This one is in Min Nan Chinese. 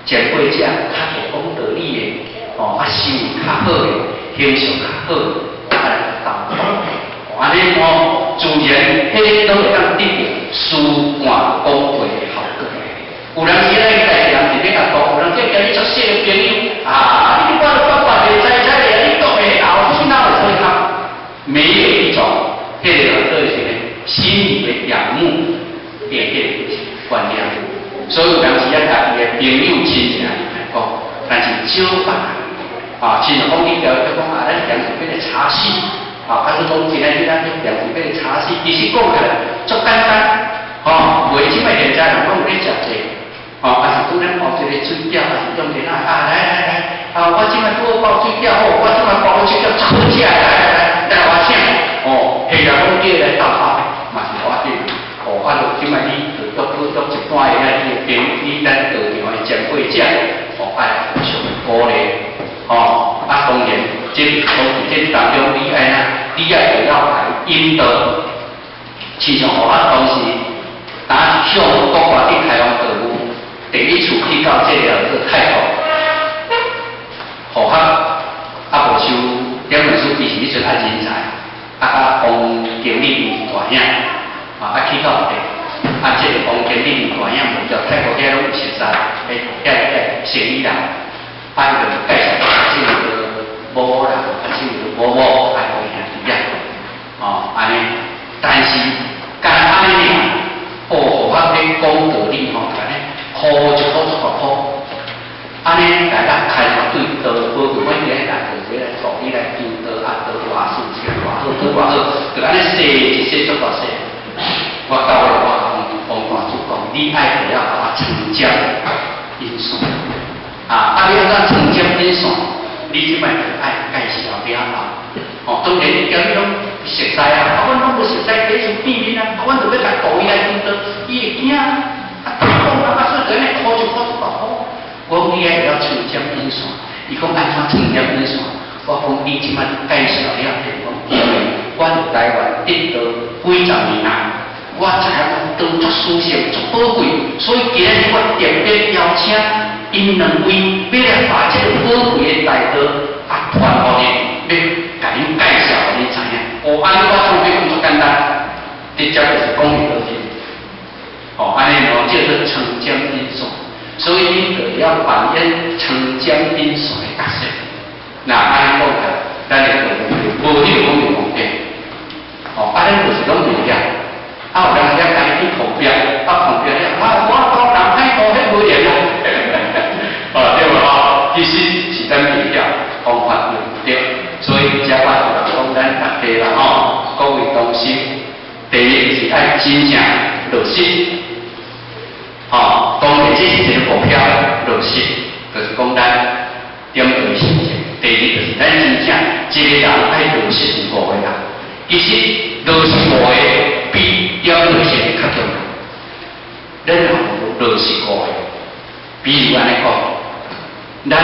前輩者較會講道理的，哦，啊修為較好的，形象較好的，啊來鬥鬥。按呢吼，自然彼攏會當得著事半功倍的效果。有人時咱家己人是欲共講，有人叫你足熟的朋友，啊，你我都講白袂知知的，你講會後，你哪會做較？沒有一種，彼個叫做是呢，心裡的仰慕的彼個觀念。所以有當時啊，家己的朋友親情來講，但是少別人，啊，親像講你叫伊講啊，咱平時欲來茶室，啊，還是講今仔日咱去平時欲來茶室，其實講起來足簡單，吼，袂這擺現在人攏有咧食濟，吼，啊是拄咱包一個水餃，還是中間啊，啊來來來，啊我這擺拄好包水餃好，我這擺包水餃足好食的，來來來，來我請，哦，彼個講叫來鬥咖啡，嘛是無要緊，哦，啊就這擺你就約約一般的遐你的朋友，你咱道場的前輩者，哦，愛來互相鼓勵，吼，啊當然，這當這當中你愛哪，你愛會曉來引導，親像我當時，當向國外去開放道務，第一次去到這個做泰國，護學啊無收點文書，伊是彼陣愛人才，啊佮王經理伊是大兄，啊去到底，啊這個王經理伊大兄無叫泰國遐攏有熟似，彼遐遐生意人，啊伊就介紹這個某人，啊這個某某愛互兄弟仔，哦按呢，但是干按呢爾，哦護學咧講道理吼，按呢箍一箍足大箍，按呢來咱開發對道寶貴，阮今日來就來助你來求道啊，道偌順，這個偌好，道偌好，就按呢說一說足大說。我到尾我共王大主講，你愛會曉共我穿針引線，啊，啊你按怎穿針引線？你這擺就愛介紹了後，哦，當然你今日攏熟似啊，啊，阮攏無熟似，第一次見面啊，啊，阮就欲共導伊來求道，伊會驚啊，啊，講啊，啊，所以就按呢箍一箍一大箍。我講你愛會曉穿針引線，伊講按怎穿針引線？我講你這擺介紹了，就是講因為阮台灣得道幾十年來，我知影講道足殊勝、足寶貴，所以今日我特別邀請𪜶兩位，欲來把這個寶貴的大道啊傳予你，欲共恁介紹予恁知影。哦，按呢我創欲講足簡單，直接就是講入落去。哦，按呢哦叫做穿針引線，所以恁就會曉扮演穿針引線的角色。那按呢講起來，咱的道無你就講就講對。哦，啊，咱就是攏袂曉。啊，有當時啊，家己去碰壁，啊碰壁了，啊，我講人歹道，彼無緣啊。哦，對無吼？其實是咱袂曉，方法對毋對？所以遮我就講咱大家啦吼，各位同修，第一就是愛真正落實，吼，當然這是一個目標，落實就是講咱點道修行。第二就是咱真正一個人愛落實五個人，其實落實五個比點道修較重要。咱若無落實五個，比如按呢講，咱